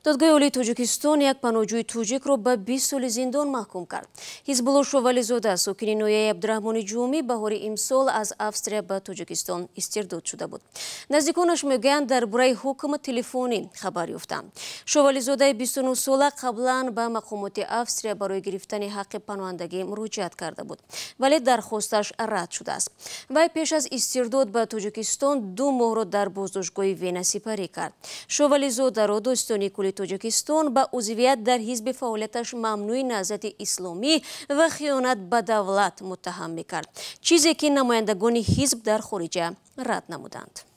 Додгоҳи Олии Тоҷикистон як паноҳҷӯи тоҷикро ба 20 соли зиндон маҳкум кард. Ҳизбулло Шовализода, сокини ноҳияи Абдураҳмони Ҷумӣ, баҳори имсол аз Австрия ба Тоҷикистон истирдод шуда буд. Наздиконаш мегӯянд, дар бораи ҳукм телефонӣ хабар ёфтанд. Шовализодаи 29 сола қаблан ба мақомоти Австрия барои гирифтани ҳаққи паноҳандагӣ муроҷиат карда буд, вале дархосташ рад шудааст. Вай пеш аз истирдод ба Тоҷикистон 2 моҳро дар боздоштгоҳи Вена сипарӣ кард. Шовализодаро Додситонии кулли Тоҷикистон ба узвият дар ҳизби фаъолияташ мамнӯи Наҳзати Исломӣ ва хиёнат ба давлат муттаҳам мекард, чизе ки намояндагони ҳизб дар хориҷа рад намуданд.